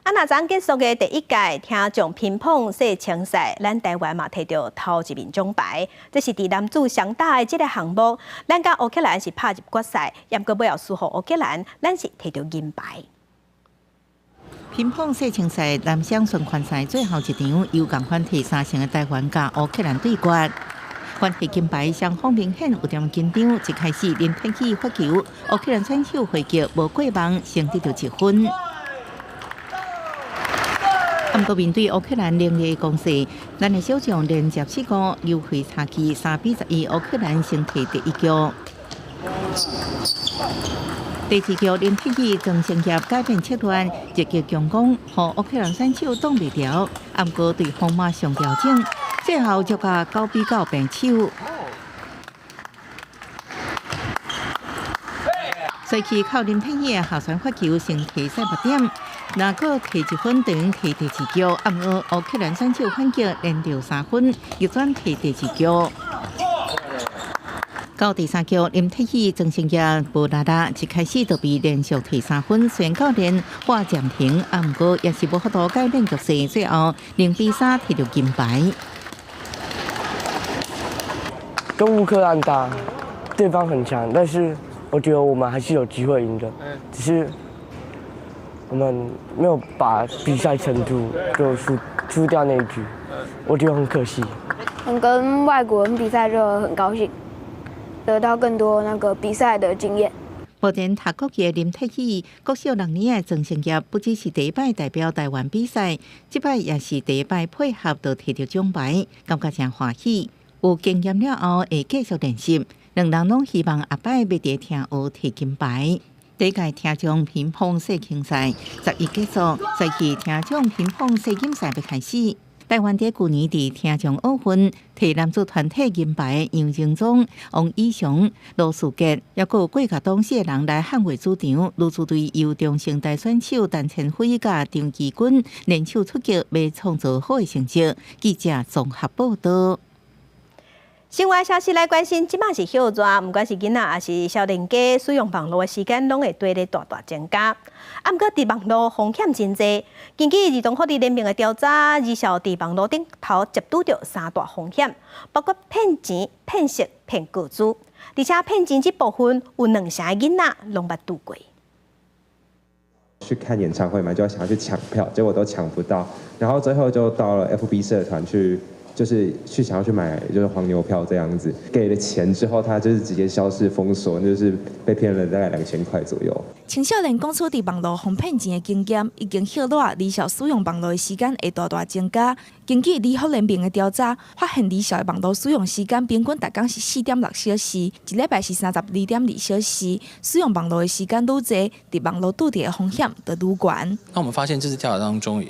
啊，若昨結束的第一屆聽障乒乓世青賽，咱台灣嘛提著頭一面獎牌。這是佇男子雙打的這个項目，咱佮烏克蘭是拍入決賽，毋過尾後輸予烏克蘭，咱是提著銀牌。乒乓世青賽男雙循環賽最後一場，由仝款提三勝的台灣佮烏克蘭對決。關係金牌雙方明顯有點緊張，一開始林天喜發球，烏克蘭選手回擊無過網，先得著一分。毋過面對烏克蘭凌厲的攻勢，咱的小將連接失誤，優惠差距3比11，烏克蘭先提第一局。第二局林鐵宇莊成業改變策略，積極強攻，予烏克蘭選手擋袂牢。毋過對方馬上調整，最後就共9比9平手。隨去靠林鐵宇的下旋發球，先提賽目點。若閣提一分，等於提第二局。毋過烏克蘭選手反擊，連得3分，逆轉提第二局。到第三局，林鐵宇莊成業無力啦，一開始就被連續提3分，雖然教練喊暫停，毋過也是無法度改變局勢，最後0比3提著金牌。跟烏克蘭打，對方很強，但是我覺得我們還是有機會贏的，只是我們沒有把比賽撐住，就輸掉那一局，我覺得很可惜。跟外國人比賽就很高興，得到更多那個比賽的經驗。目前讀國二的林鐵宇，國小六年的莊成業，不只是第一擺代表台灣比賽，這擺也是第一擺配合就提著獎牌，感覺誠歡喜。有經驗了後，會繼續練習。兩人攏希望後擺欲佇聽奧提金牌。第一屆聽障乒乓世青賽11結束，隨去聽障乒乓世錦賽欲開始。台灣佇舊年佇聽障奧運提男子團體銀牌的楊榮宗、王以翔、羅樹傑，猶閣有郭家東四个人來捍衛主場。女子隊由中生代選手陳千輝佮張基軍聯手出擊，欲創造好的成績。記者綜合報道。新聞消息來關心，這馬是暑熱，毋管是囡仔抑是少年家，使用網路的時間攏會綴咧大大增加。啊，毋過佇網路風險真濟。根據兒童福利聯盟的調查，兒少佇網路頂頭接拄著三大風險，包括騙錢、騙色、騙個資。而且騙錢這部分有兩成的囡仔攏捌拄過。去看演唱會嘛，就想要去搶票，結果都搶不到，然後最後就到了 FB 社團去。就是去想要去買，就是黃牛票這樣子，給了錢之後，他就是直接消失封鎖，就是被騙了大概2000塊左右。青少年講出佇網路予騙錢的經驗，已經歇熱兒少使用網路的時間會大大增加。根據兒福聯盟的調查，發現兒少的網路使用時間平均逐工是4.6小時，一禮拜是32.2小時。使用網路的時間愈濟，佇網路拄著的風險就愈懸。那我們發現這次調查當中，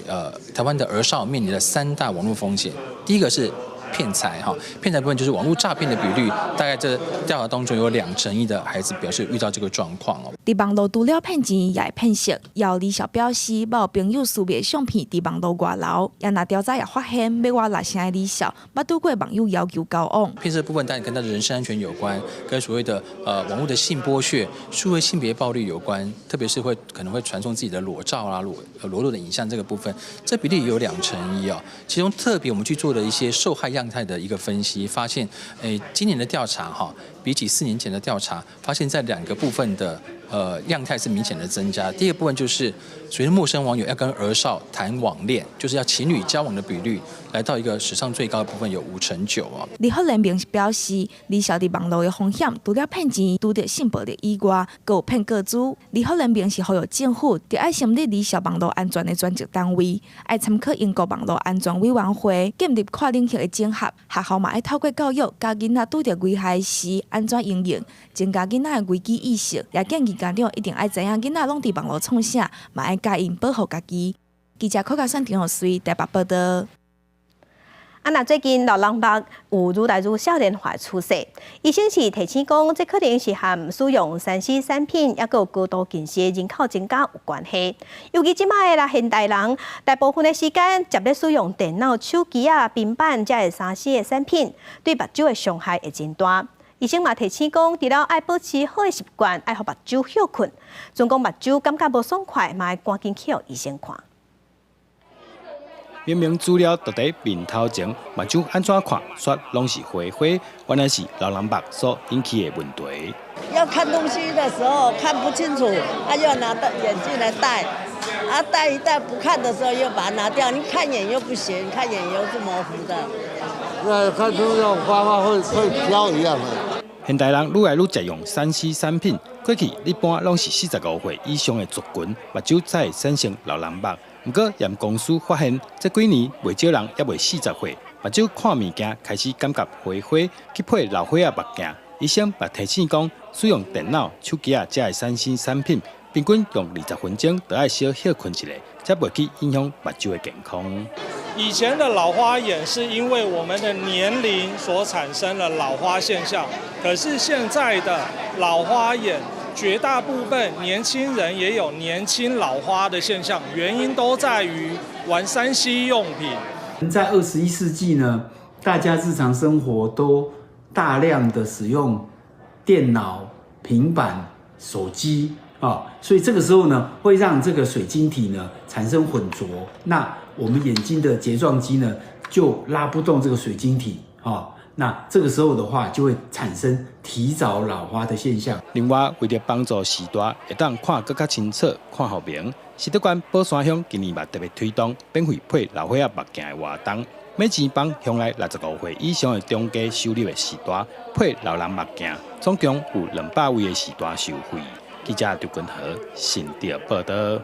台灣的兒少面臨了三大網路風險，第一個是騙財哈，騙財部分就是網路詐騙的比率，大概這調查當中有21%的孩子表示遇到這個狀況哦。佇網路除了騙錢，也會騙色。也有兒少表示，捌有朋友私密相片佇網路外流。也若調查也發現，欲外6成的兒少捌拄過網友要求交往。騙色部分當然跟他的人身安全有關，跟所謂的網路的性剝削、數位性別暴力有關，特別是會可能會傳送自己的裸照啊、裸露的影像這個部分，這比例也有21%哦。其中特別我們去做了一些受害樣態的一個分析，發現，今年的調查哈，比起4年前的調查，發現在兩個部分的樣態是明顯的增加。第一個部分就是隨著陌生網友要跟兒少談網戀，就是要情侶交往的比率，來到一個史上最高的部分有5成9啊。兒福聯盟表示，兒少佇網路的風險，除了騙錢、拄著性暴力以外，閣有騙個資。兒福聯盟是呼籲政府，著愛成立兒少網路安全的專責單位，愛參考英國網路安全委員會，建立跨領域的整合。學校嘛愛透過教育，教囡仔拄著危害時按怎應用，增加囡仔的危機意識。也建議家長一定愛知影囡仔攏佇網路創啥，嘛愛教𪜶保護家己。記者柯家選張學穗台北報道。啊，若最近老人目有愈來愈少年化趨勢，醫生是提醒講，這可能是和使用3C 產品，抑閣有高度近視的人口增加有關係。尤其這擺的啦，現代人大部分的時間捷咧使用電腦、手機啊、平板這个3C 的產品，對目睭的傷害會真大。醫生嘛提醒講，除了愛保持好的習慣，愛予目睭歇睏。總講目睭感覺無爽快，嘛愛趕緊去予醫生看。明明資料都佇面頭前，目睭按怎看，煞攏是花花，原來是老人目所引起的問題。要看東西的時候看不清楚，啊，要拿戴眼鏡來戴，啊，戴一戴不看的時候又把它拿掉，你看遠又不行，看遠又是模糊的。那看出像花花會飄一樣的。現代人愈來愈捷用3C 產品，過去一般攏是45歲以上的族群，目睭才會產生老人目。毋過驗公司發現，這幾年袂少人猶未40歲，目睭看物件開始感覺花花，去配老歲仔目鏡。醫生嘛提醒講，使用電腦、手機仔這个3C 產品，平均用20分鐘，就愛小歇睏一下，才袂去影響目睭的健康。以前的老花眼是因為我們的年齡所產生的老花現象，可是現在的老花眼，絕大部分年輕人也有年輕老花的現象，原因都在於玩3C 用品。在21世紀呢，大家日常生活都大量的使用電腦、平板、手機啊，所以這個時候呢，會讓這個水晶體呢產生混濁，那我們眼睛的睫狀肌呢就拉不動這個水晶體啊。那這個時候的話，就會產生提早老花的現象。另外，為著幫助視大會當看閣較清楚、看予明，實德縣寶山鄉今年嘛特別推動免費配老歲仔目鏡的活動，每錢幫鄉內65歲以上的中低收入的序大配老人目鏡，總共有200位的序大受惠。記者劉君和新竹報道。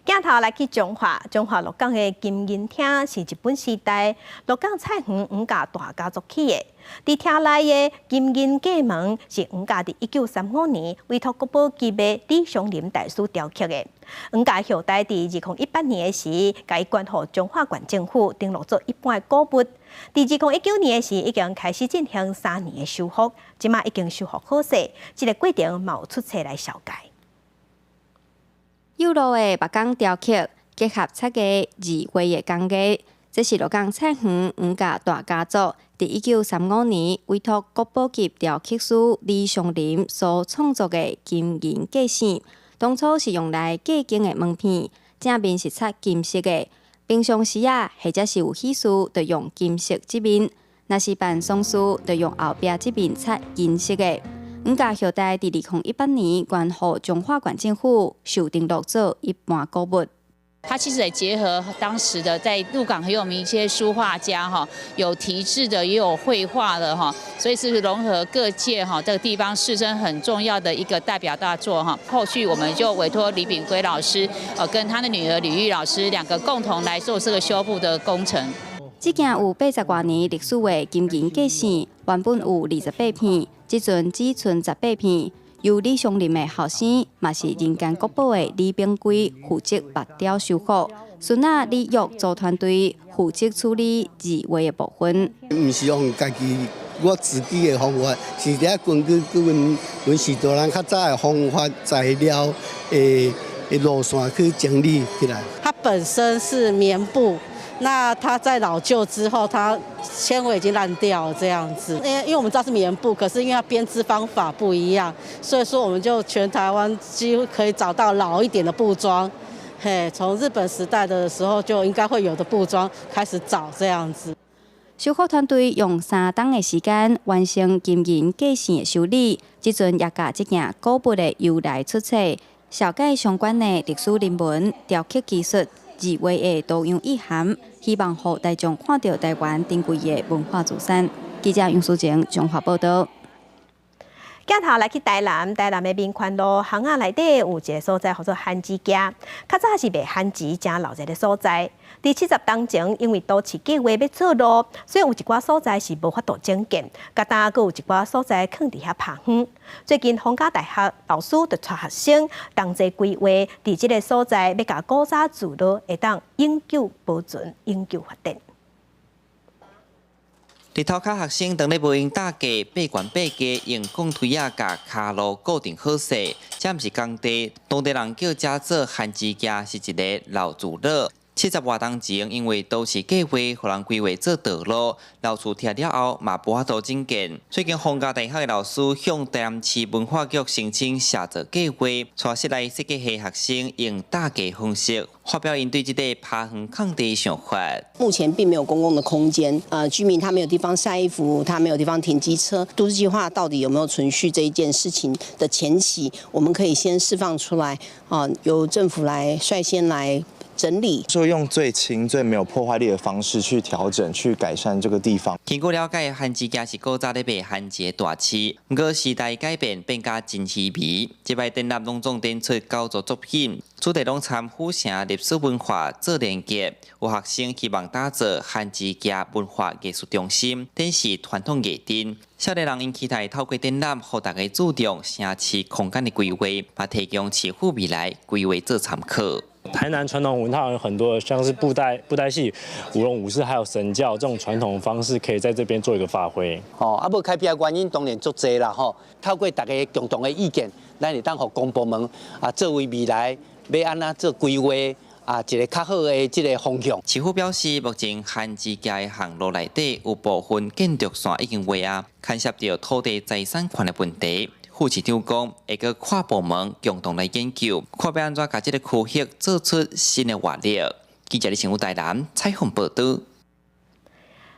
鏡頭來去彰化，彰化鹿港的金銀廳是日本時代鹿港菜園黃家大家族起的。佇廳內的金銀過門是黃家佇1935年委託國寶級的李松林大師雕刻的。黃家後代佇2018年的時，共伊捐予彰化縣政府登錄做一般的古物。佇2019年的時，已經開始進行3年的修復，這馬已經修復好勢，這个過程嘛有出冊來紹介。幼路的木工雕刻，結合漆藝、字畫的工藝，這是鹿港菜園黃家大家族佇1935年委託國寶級雕刻師李松林所創作的金銀過線。當初是用來過境的門片，正面是漆金色的。平常時啊，或者是有喜事，就用金色這面；若是辦喪事，就用後壁這面漆銀色的。黃家後代佇2018年捐予彰化縣政府，受登錄做一般古物。它其實也結合當時的在鹿港很有名一些書畫家哈，有題字的，也有繪畫的哈，所以是融合各界哈這個地方士紳很重要的一個代表大作哈。後續我們就委託李炳圭老師，跟他的女兒李玉老師兩個共同來做這個修復的工程。這件有80外年歷史的金銀過線，原本有28片，這陣只剩18片。由李松林的後生，嘛是人間國寶的李炳圭負責木雕修復，孫仔李玉組團隊負責處理字畫的部分。毋是用家己我自己的方法，是佇根據阮序大人較早的方法材料的路線去整理起來。它本身是棉布。那它在老舊之後，它纖維已經爛掉了，這樣子。因為我們知道是棉布，可是因為它編織方法不一樣，所以說我們就全台灣幾乎可以找到老一點的布莊，嘿，從日本時代的時候就應該會有的布莊開始找這樣子。修修復團隊用3冬的時間完成金銀過線的修理，這陣也共這件古物的由來出冊，紹介相關的歷史人文、雕刻技術、字畫的多樣意涵，希望予大眾看著台灣珍貴的文化資產。記者楊淑靜綜合報道。鏡頭來去台南，台南的民權路巷仔內底有一个所在，號做番薯墘。較早是賣番薯誠鬧熱的所在。佇70冬前，因為都市計畫欲做路，所以有一寡所在是無法度整建，佮今閣有一寡所在囥佇遐拍荒。最近，逢甲大學老師就帶學生同齊規劃，佇這个所在欲共古早聚落會當永久保存、永久發展。日頭跤學生當咧無閒搭架，爬懸爬低，用鋼推仔共跤路固定好勢。這毋是工地，當地人叫這做番薯墘，是一个老聚落。70外冬前，因為都市計劃，予人規劃做道路，老厝拆了後嘛無法度整建。最近，逢甲大學的老師向台南市文化局申請協助計劃，帶室內設計系學生用搭架方式發表𪜶對這个拋荒空地的想法。目前並沒有公共的空間，居民他沒有地方曬衣服，他沒有地方停機車。都市計劃到底有沒有存續這一件事情的前期，我們可以先釋放出來，啊，由政府來率先來整理，就用最輕、最沒有破壞力的方式去調整、去改善這個地方。根據了解，番薯墘是古早咧賣番薯的大市，毋過時代改變，變甲真稀微。這擺展覽攏總展出九組作品，主題攏參府城歷史文化做連結。有學生希望打造番薯墘文化藝術中心，展示傳統藝陣。少年人𪜶期待透過展覽，予大家注重城市空間的規劃，嘛提供市府未來規劃做參考。台南傳統文化有很多，像是布袋戲、舞龍舞獅，還有神轎這種傳統方式，可以在這邊做一個發揮。哦，啊，無開闢的原因當然足濟啦，吼。透過大家共同的意見，咱會當予公部門啊，作為未來欲按怎做規劃啊，一个較好的這个方向。市府表示，目前番薯墘的巷路內底有部分建築線已經畫啊，牽涉著土地財產權的問題。副市長講，會閣跨部門共同來研究，看欲按怎共這个區域做出新的活力。記者李成武台南採訪報導。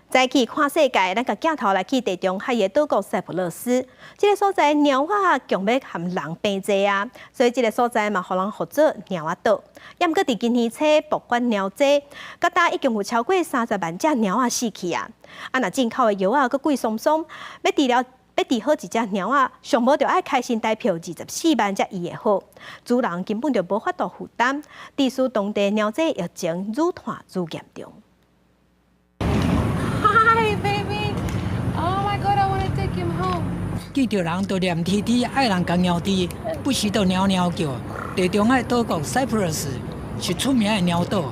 再去看世界，咱共鏡頭來去地中海的島國塞浦路斯，這个所在貓仔強欲和人平坐啊，所以這个所在嘛，予人號做貓仔島。猶毋過佇今年初爆發貓災，到今已經有超過30萬隻貓仔死去啊！啊，若進口的藥仔閣貴桑桑，欲治療。欲治好一隻貓仔，上無著愛開新台票24萬才醫會好，主人根本就無法度負擔，致使當地貓災疫情愈拖愈嚴重。 Hi, baby. Oh my God, I want to take him home. 見著人就黏貼貼，愛人共貓治，不時就貓貓叫。地中海島國 Cyprus 是出名的貓島，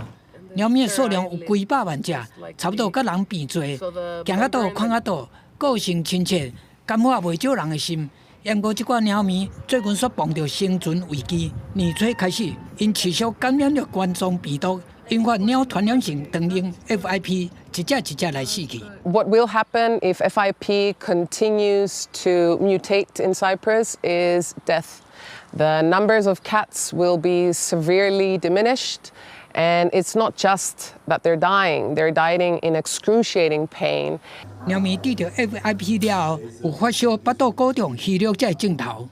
貓咪的數量有幾百萬隻，差不多佮人平濟。行較倒，看較倒，個性親切。感化袂少人的心，毋過這寡貓咪最近煞碰著生存危機。年初開始，𪜶持續感染著冠狀病毒，引發貓傳染性腸炎 FIP，一隻一隻來死去。 What will happen if FIP continues to mutate in Cyprus is death. The numbers of cats will be severely diminished, and it's not just that they're dying, they're dying in excruciating pain. 貓咪得著 FIP 了後，有發燒、腹肚鼓脹、虛弱這症頭，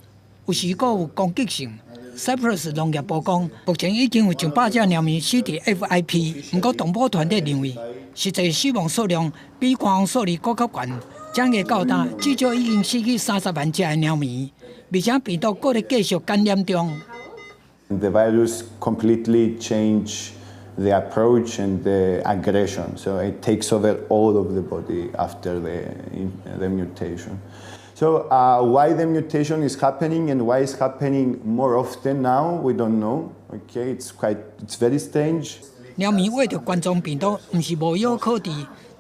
有時閣有攻擊性。Cyprus 農業部講，目前已經有上百隻貓咪死佇 FIP，毋過動保團體認為，實際死亡數量比官方數字閣較懸。正月到今，至少已經死去30萬隻的貓咪，而且病毒閣咧繼續感染中。 The virus completely change the approach and the aggression, so it takes over all of the body after the mutation. So why the mutation is happening and why it's happening more often now, we don't know. Okay, it's very strange. 貓咪患著冠狀病毒，毋是無藥可治。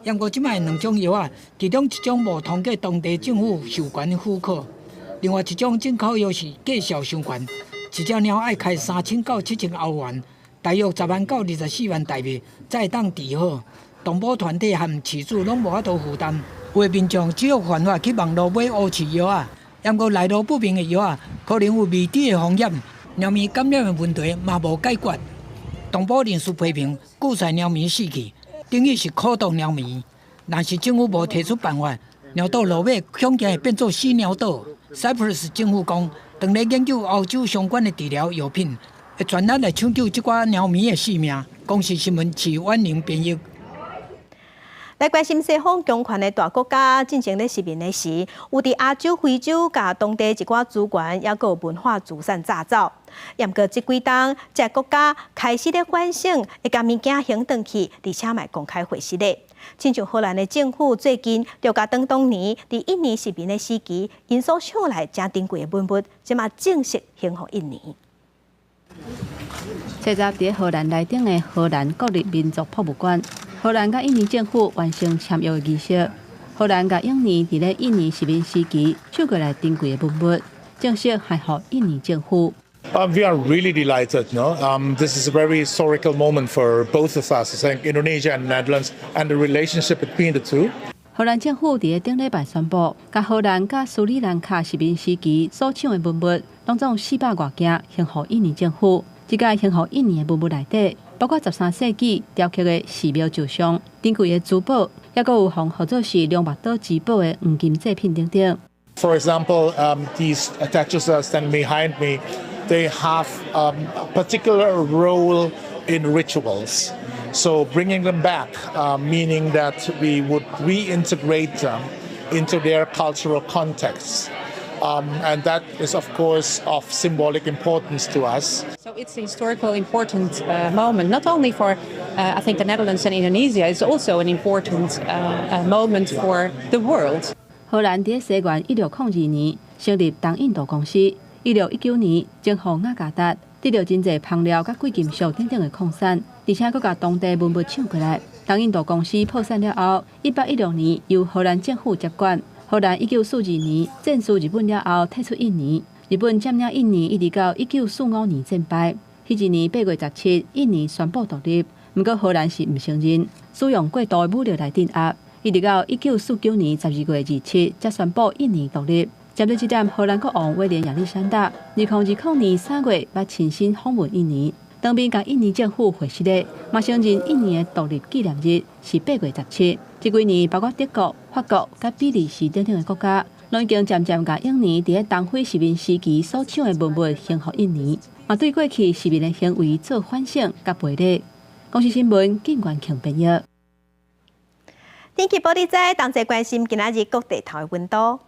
毋過這擺兩種藥仔，其中一種無通過當地政府授權許可，另外一種進口藥是價數傷懸，一隻貓愛開3000到7000歐元。大約10萬到24萬台幣，才會當治好。動保團體和飼主攏無法度負擔。有的民眾只有辦法去網路買烏飼藥仔，毋過來路不明的藥仔可能有未知的風險，貓咪感染的問題嘛無解決。動保人士批評，久在貓咪死去，等於是苦毒貓咪。若是政府無提出辦法，貓島落尾恐驚會變做死貓島。Cyprus 政府講，當咧研究歐洲相關的治療藥品，會全力來搶救這寡貓咪的性命。公視新聞徐婉玲編譯。來關心西方強權的大國家進前咧殖民的時，有佇亞洲、非洲共當地一寡資源，抑閣有文化資產詐走。毋過這幾冬，這國家開始咧反省，會共物件還轉去，而且嘛公開回實咧。親像荷蘭的政府最近就共當當年佇印尼殖民的時期，𪜶所搶來誠珍貴的文物，這馬正式還予印尼。設在佇荷蘭內頂的荷蘭國立民族博物館，荷蘭佮印尼政府完成簽約的儀式。荷蘭共印尼佇咧印尼殖民時期搶過來珍貴的文物，正式還予印尼政府。 We are really delighted. No, this is a very historical moment for both of us, I think Indonesia and Netherlands, and the relationship between the two. 荷蘭政府佇咧頂禮拜宣布，共荷蘭佮斯里蘭卡殖民時期所搶的文物，攏總400外件，還予印尼政府。這屆還予印尼的文物內底，包括13世紀雕刻的寺廟石像、珍貴的珠寶，抑閣有予號做是龍目島之寶的黃金製品等等。 For example, these statues are standing behind me. They have a particular role in rituals. So bringing them back, meaning that we would reintegrate them into their cultural contexts. And that is, of course, of symbolic importance to us. So it's a historical important moment, not only for, I think, the Netherlands and Indonesia, it's also an important moment for the world. 荷蘭佇西元1602年成立東印度公司，1619年征服雅加達，得著真濟香料佮貴金屬等等的礦產，而且閣共當地文物搶過來。東印度公司破產了後，1816年由荷蘭政府接管。荷蘭1942年戰輸日本了後退出印尼，日本佔領印尼一直到1945年戰敗。彼一年8月17，印尼宣布獨立，毋過荷蘭是毋承認，使用過度的武力來鎮壓。一直到1949年12月27，才宣布印尼獨立。針對這點，荷蘭國王威廉亞歷山大2020年3月捌親身訪問印尼，當面共印尼政府回實的，嘛承認印尼的獨立紀念日是8月17。這幾年，包括德國、法國、佮比利時等等的國家，攏已經漸漸共印尼佇咧東非殖民時期所搶的文物還予印尼，嘛對過去殖民的行為做反省佮賠禮。公視新聞，靳元慶編譯。天氣報你知，同齊關心今仔日各地頭的溫度。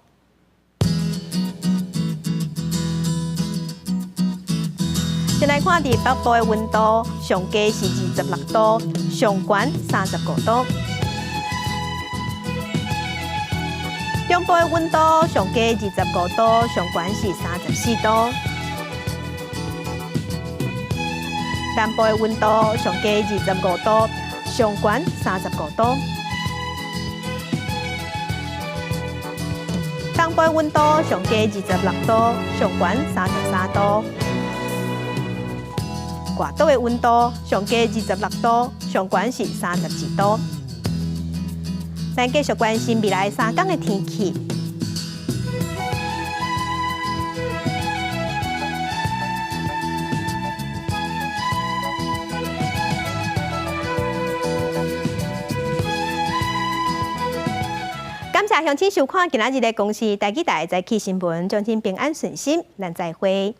先來看佇北部的溫度，上低是26度，上懸35度。中部的溫度上低25度，上懸是34度。南部的溫度上低25度，上懸35度。東部的溫度上低26度，上懸33度。外島的溫度上低26度，上懸是31度。咱繼續關心未來3天的天氣。感謝鄉親收看今仔日的公視台語台早起新聞，祝恁平安順心，咱再會。